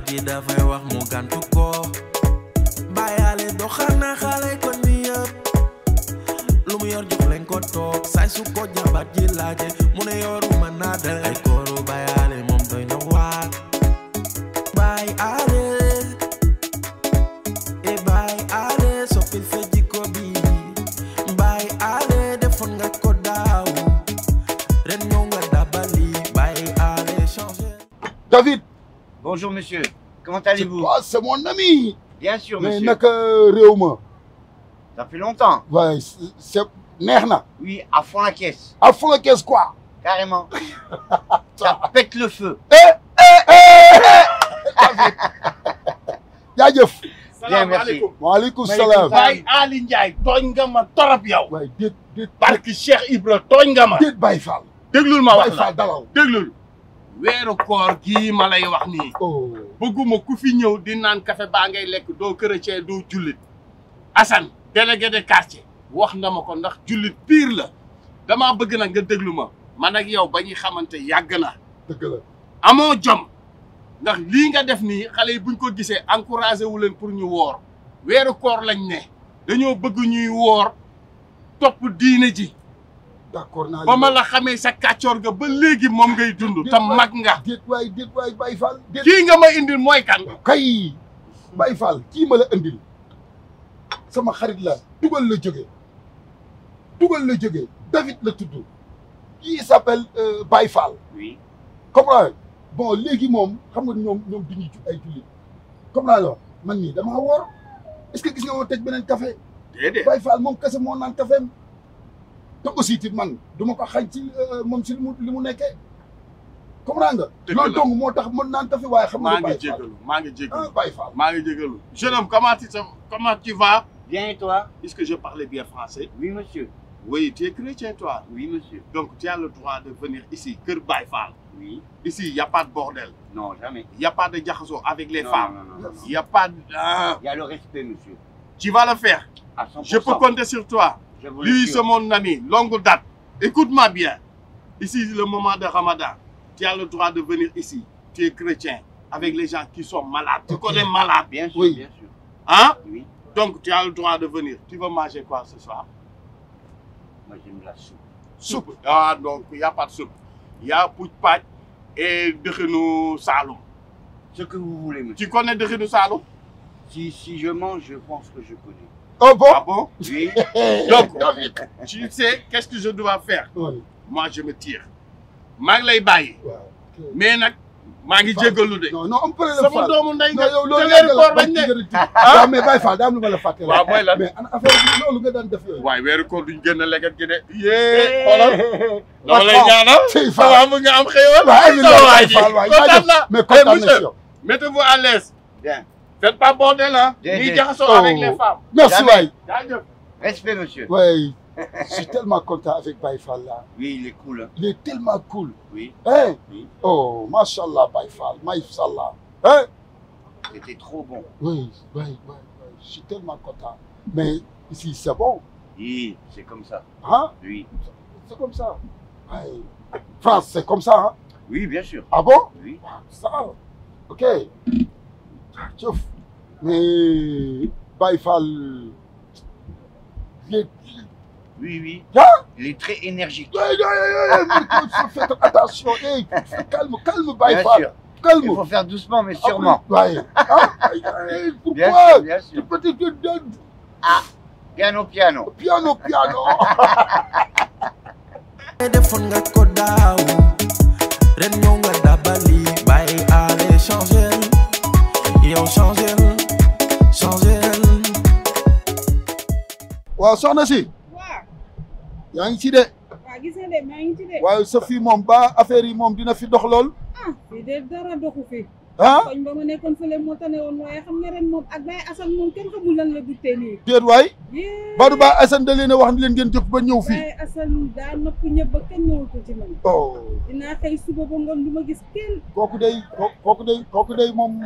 ji dafay wax mu gantu ko bàyyaale doxal na xale ko ni yëpp lu mu yor jox leen ko toog say su ko jabat ji laaje mu ne yoruma naa de ay kooru bàyyaale moom doy na waar bàyyaale e bàyyaale soppil fe jikko bi bàyyaale defoon nga ko daaw ren ñëw nga dabali bàyyaale changer. David. Bonjour monsieur, comment allez-vous? C'est mon ami. Bien sûr mais monsieur. naka réew ma. Ça fait longtemps. Ouais, c'est neex na. Oui, à fond la caisse. À fond la caisse quoi. Carrément. Ça pète le feu. jaajëf. Bien, merci. waaleykum salaam. Baye Ali Ndiaye tooñ nga ma torop yow. waay déet barki Cheikh Ibra tooñ nga ma. déet Baye Fall. déglul ma wax Baye la Fall dalal. déglul. weeru koor gii ma lay wax nii. oh. bëgguma ku fi ñëw di naan café baa ngay lekk doo chrétien doo jullit. Assane délégué de quartier wax na ma ko ndax jullit pire la damaa bëgg nag nga déglu ma man ak yow ba ñuy xamante yàgg na. dëgg la. amoo jom ndax lii nga def nii xale yi buñ ko gisee encouragé wu leen pour ñu woor weeru koor lañ ne dañoo bëgg ñuy woor topp diine ji. d'accord naa ba ma la xamee sa kàccoor nga ba léegi moom ngay dund te mag nga. déet waay Baye Fall. déet kii nga ma indil mooy kan. kay Baye Fall kii ma la indil sama xarit la tugal la jóge David la tudd kii s'appelle Baye Fall. Oui. comprends bon léegi moom xam nga ñoom duñu ay jullit comme naa la man nii damaa woor est-ce que gis nga ma teg beneen café. déedéet Baye Fall moom kese moo naan caféem te aussi ti man du ma ko xañ ci moom si li mu nekkee comprends nga. loolu donc moo tax mën naan café waaye xam nga. maa ngi jégalu Baye Fall. maa ngi jégalu. jeune homme comment tu vas? Bien et toi? Est-ce que je parlais bien français? Oui monsieur. Oui, tu es chrétien toi? Oui monsieur. Donc tu as le droit de venir ici Kër Baye Fall. Oui. Ici il y a pas de bordel. Non jamais. Il y a pas de jaxasoo avec les Non, femmes. non. Il y a pas de. Il y a le respect monsieur. Tu vas le faire. À 100%. Je peux compter sur toi. Je vous Lui, le c'est jure. mon ami, longue date. Écoute-moi bien. Ici, le moment de Ramadan. Tu as le droit de venir ici. Tu es chrétien. Avec les gens qui sont malades. Tu connais malade. Bien sûr, Oui. bien sûr. Hein? Oui. Donc, tu as le droit de venir. Tu veux manger quoi ce soir? Moi j'aime la soupe. Soupe. Ah, donc, il n'y a pas de soupe. Il y a pouch-pac et Dexenu Saloum. Ce que vous voulez monsieur. Tu connais Dexenu Saloum? Si je mange, je pense que je connais. oh bon. Ah bon? Oui. Donc, tu sais, qu'est-ce que je dois faire? oui. Moi, je me tire. maa ngi lay bàyyi. waaw. Mais nag maa ngi jégalu de. non on peut le sama faire. doomu ndey non nga yow te loolu weeru koor lañ ne. waaw mais Baye Fall daa am lu ma la fàtte. waaw mooy lan. mais ana affaire bi loolu nga daan def yooyu. waaye weeru koor duñ génn leget gi de. yee xoolal. dama lay ñaanal. Sey ça Fall. va mu nga am xéewal. waaw amiin ça va Baye ji Fall waay kontaan jaajëf. na. mais kontaan na si monsieur, yow. mettez-vous à l'aise. Bien. Faites pas bordel hein. Déedéet. ñuy jaxasoo Oh. avec les femmes. merci Jamais. waay. jaajëf. Respect monsieur. ouais je suis tellement content avec Baye Fall là. Oui, il est cool. Hein. il est tellement cool. Oui. hein. Oui. oh machallah Baye Fall machallah. hein. C'était trop bon. oui je suis tellement content. mais ici c'est bon. Oui, c'est comme ça. hein. Oui. c'est comme ça. ouais. France c'est comme ça hein. Oui, bien sûr. ah bon. Oui. ça ok. Tchouf. mais Baye Fall. Oui. Hein? Il est très énergique. Faites attention. Hey, calme Baye Bien Fall. sûr. Calme. Il faut faire doucement, mais sûrement. Ouais. Ah, Bien pourquoi? sûr, bien sûr. Peut-être Piano, piano. piano. defoon nga ko daaw ren ñëw nga dabali bàyyi ale changer yow changer waaw soxna si. waaw yaa ngi ci de. waaw gis nga de maa ngi ci de. waaye sa fii moom ba affaire yi moom dina fi dox lool. ah fii de dara doxu fi. ah. koñ ba ma nekkoon fële moo tane woon waaye xam nga ren moom ak Baye Assane moom kenn xamul lan la duttee nii. déet waay. yee Badou Ba Assane da leen a wax ni leen ngeen jóg ba ñëw fii. Baye Assane daa nopp ñëpp ba kenn ñëwatul ci man. oh. dinaa xëy suba ba ngoon du ma gis kenn. kooku day moom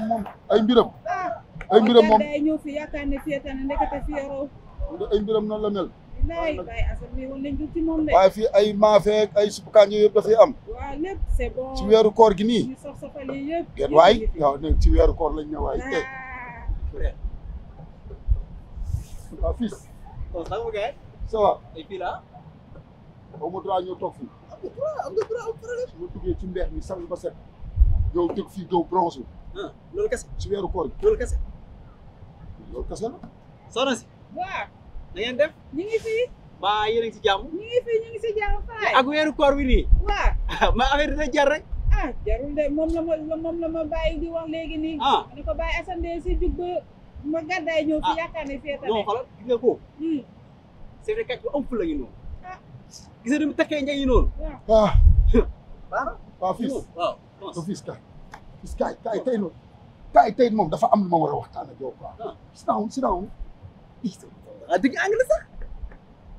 ay mbiram. ah ay mbiram moom day ñëw fi yaakaar ne fii tane ndekete fii yoroo. ay mbiram noonu la mel. bilaay Baye Assane mi woon nañ ko ci moom de. waaye fii ay maafe ak ay suppu kànja yëpp dafay am waaw lépp c'est bon. ci weeru koor gi nii ñu sox soxal yi yëpp. gen waay waaw ne ci weeru koor lañ ne waay eh waaw fils Tos naka ma gars ça va ay fii la aw ma droit ñëw toog fii am nga droit am problème. su ma duggee ci mbeex mi sang ba set yow jóg fii yow bronze ah loolu kese ci weeru koor gi loolu kese. loolu kese la soxna si waaw na ngeen def ñu ngi fi ba yéen a ngi ci jàmm. ñu ngi fi ñu ngi si jàmm faay. ak weeru koor wi nii. waaw ma affaire dina jar rek. ah jarul de moom la ma bàyyi di wax léegi nii. ah ne ko Baye Assane de si jug ba ma gàddaay ñëw fi yaakaar ne fee non xoolal gis nga ko. Hmm. c'est vrai que am fu la ñu noonu. ah gis nga ni mu takkee njëg yi noonu. waaw ah baax na. waaw fils waaw. so fils kaay tey noonu kaay tey moom dafa am lu ma war a waxtaan ak yow quoi ah sit down ah dëgg anglais sax.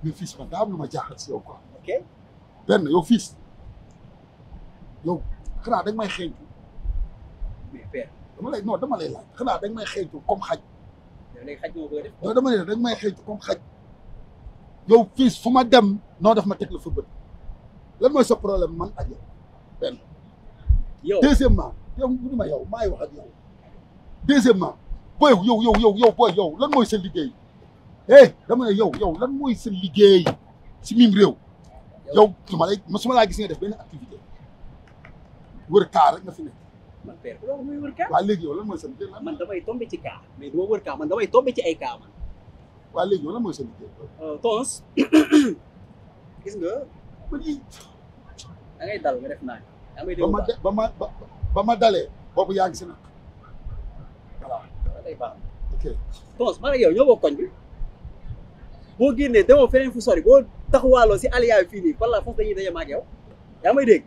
mais fils man daa am lu ma jaaxal si yow quoi ok. benn yow fils yow xanaa danga may xeeñtu mais père dama lay laaj xanaa danga may xeeñtu comme xaj yow léegi xaj nga ma bëgg a def. non dama ne danga may xeeñtu comme xaj yow fils fu ma dem noo def ma teg la fa bët lan mooy sa problème man ak yow benn yow deuxièmement yow bu ma yow maay wax ak yow deuxièmement booy yow booy yow lan mooy sa liggéey dama ne yow lan mooy sa liggéey si mim réew yow su ma laa gis nga def benn activité wër kaa rek nga fi nekk man père loolu muy wër kaa. waa léegi yow lan mooy sa liggéey man damay tombé ci kaa. mais du ma wër kaa man damay tombé ci ay kaa man. waa léegi yow lan mooy sa liggéey Tons gis nga da ngay dal nga def naa yaa may déglu ba ma dalee boobu yaa ngi si nag voilà day baax. ok Tons man ak yow ñoo bokk koñ bi boo génnee demoo feneen fu sori boo taxawaaloo si aliya fii nii par la force dañuy daje ma ak yow yaa may dégg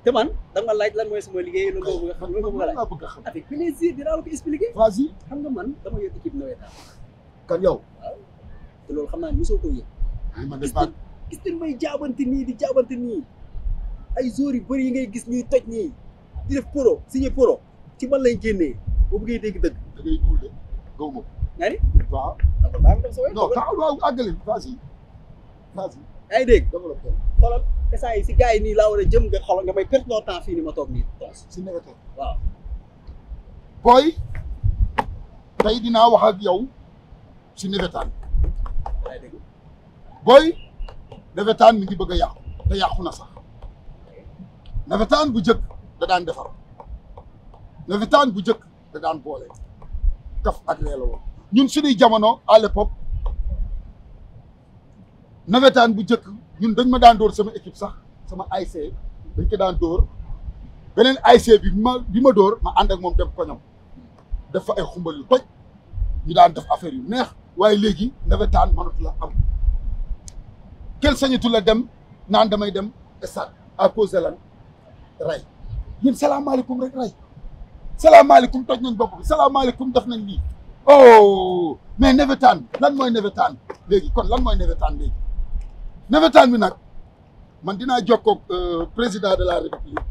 te man da nga laaj lan mooy sama liggéey loolu boobu nga xam nga bëgg a laaj laa bëgg a xam avec plaisir dinaa la ko expliquer. vas-y xam nga man dama yor équipe nawetaan kan yow te loolu xam naa ne mosoo ko yëg. ay man de baax gis nañ may jaabante nii di jaabante nii ay joueurs yu bëri yi ngay gis ñuy toj nii di def pro signé pro ci man lañ génnee boo bëggee dégg dëgg. da ngay duul de gaw ma ko nga ni waaw d'accord baa ma dem sa wéy. non taxaw waaw àggali vas-y yaa ngi dégg développé xoolal instant yi si gars yi nii laa war a jëm nga xoolal nga may perte temps fii ni ma toog nii Tons. si nawetaan waaw booy tey dinaa wax ak yow si nawetaan yaa ngi dégg booy nawetaan mi ngi bëgg a yàqu te yàqu na sax nawetaan bu jëkk da daan defar nawetaan bu jëkk da daan boole kaf ak ree la woon ñun suñuy jamono à l'époque nawetaan bu jëkk ñun dañ ma daan dóor sama équipe sax sama ASC dañ ko daan dóor beneen ASC bi ma dóor ma ànd ak moom dem koñam def fa ay xumbal yu toj ñu daan def affaire yu neex waaye léegi nawetaan mënatu la am kenn sañatu la dem naan damay dem stade à cause de lan rey yéen salaamaaleykum rek rey salaamaaleykum toj nañ bopp bi salaamaaleykum def nañ lii oh mais nawetaan lan mooy nawetaan léegi kon lan mooy nawetaan léegi nawetaan bi nag man dinaa jokkoo président de la république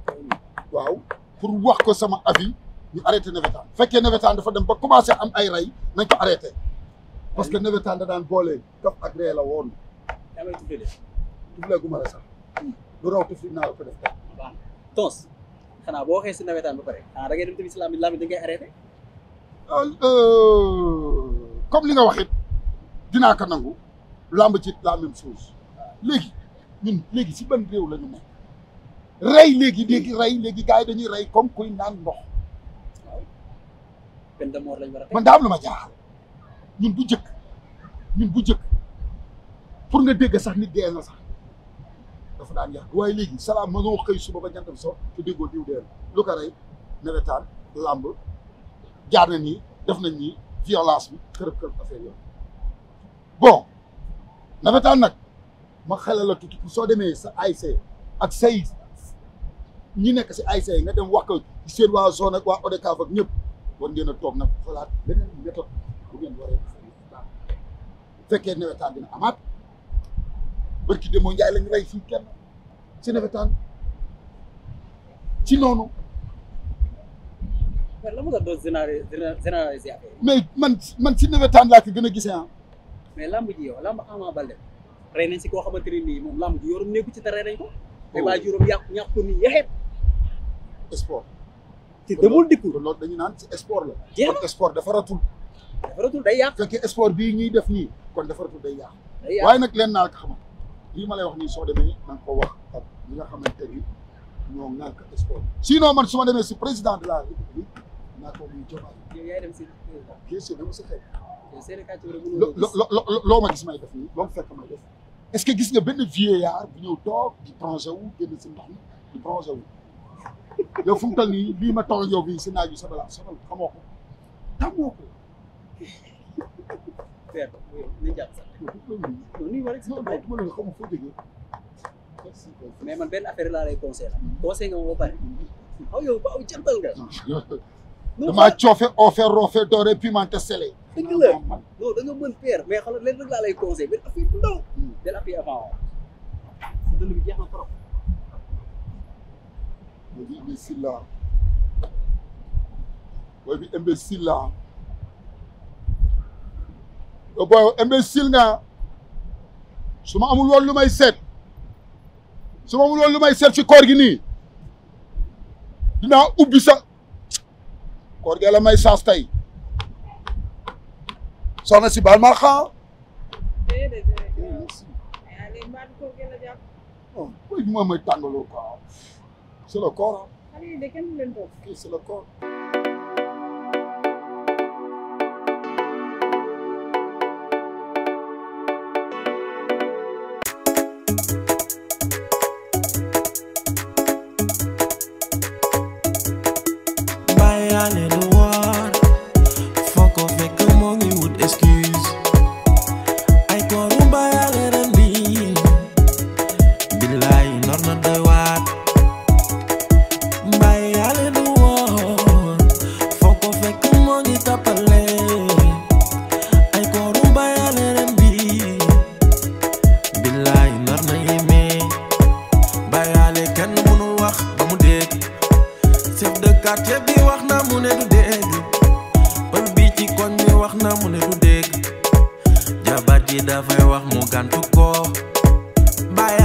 waaw pour wax ko sama avis ñu arrêté nawetaan fekkee nawetaan dafa dem ba commencé am ay rey nañ ko arrêté parce que nawetaan da daan boole kaf ak ree la woon yaa may tuddee tuflee gu ma la sax lu raw tufli naa la ko def tey baax na Tons xanaa boo waxee si nawetaan ba pare xanaa da ngay dem tamit si lambi da ngay arrêté. comme li nga wax it dinaa ko nangu lamb ci la même chose léegi ñun léegi si ban réew la ñu nekk rey léegi gars yi dañuy rey comme kuy naan ndox waaw peine de mort lañ war a teg. man daa am lu ma jaaxal ñun bu jëkk pour nga dégg sax nit dee na sax dafa daan yàgg waaye léegi salaam ma nga xëy suba ba jantam so te déggoo diw dee lu ko rey nawetaan lamb jaar na nii def nañ nii violence bi kërëb affaire yooyu bon nawetaan nag ma xelal la tuuti soo demee sa ASC ak say ñi nekk si ASC nga dem wax ko seen waa zone ak waa ODCAV ak ñëpp war ngeen a toog nag xalaat beneen méthode bu ngeen waree nawetaan fekkee nawetaan dina amaat barki demoo Njaay lañ rey fii kenn si nawetaan ci noonu mais la ma doon généraliser affaire yi. mais man si nawetaan laa ko gën a gisee ah mais lamb ji yow lamb Ama Baldé rey nañ si koo xamante ne nii moom lamb ji yorum nekku ci te rey nañ ko te waa juróom ñàkk ko nii yaxeet sport te demul dikkul loolu dañu naan ci sport la jeex na kon sport defaratul defaratul day yàq fekkee sport bii ñuy def nii kon defaratul day yàq day yàq waaye nag leen naa ko xamal lii ma lay wax nii soo demee na nga ko wax ak ñi nga xamante ni ñoo ŋànk sport sinon man su ma demee si président de la république naa ko muy Diomaye yow yaay dem si président bien sûr dama si xeet seen kàcc rek loo ma gis may def nii loo ma fekk may def est-ce que gis nga benn vieillard bu ñëw toog di bronzé wu génn si ndox mi di bronzé wu yow fu mu toll nii lii ma toog yow bii si naaj bi sabala sabal xamoo ko tàmmoo ko père nañ jàpp sax non nii war rek non non ma leen xamu foo jógee mais man benn affaire laa lay conseil nga ma ba pare aw yow ba aw jantal nga damaa coofe oofe roofe doore pimenté selé dëgg la non da nga mën père mais xoolal leen rek laa lay conseil benn affaire bu ndaw benn affaire avant sa dënd bi jeex na trop booy bi imbécile la booy bi imbécile la yow booy imbécile nga su ma amul woon lu may seet su ma amul woon lu may seet ci koor gi nii dinaa ubbi sa koor gi la may saas tey soxna si baal ma xam déedéet yaa léegi mbaa du ko gën a jàpp oh booy bi moom mooy tàngaloo quoi c'est le corps xale yi de kenn du leen toog kii c'est le corps bàyyaale lu war foo ko fekk moo ngi wut excuse ay kooru bàyyaale ren bi billaay nor na doy waat bàyyaale lu war foo ko fekk moo ngi tappale ay kooru bàyyaale ren bi billaay nor na yéeme bàyyaale kenn mënul wax ba mu dégg chef de quartier bi wax na mu ne du dégg pël bi ci koñ bi wax na mu ne du dégg jabar ji dafay wax mu gàntu ko bàyyi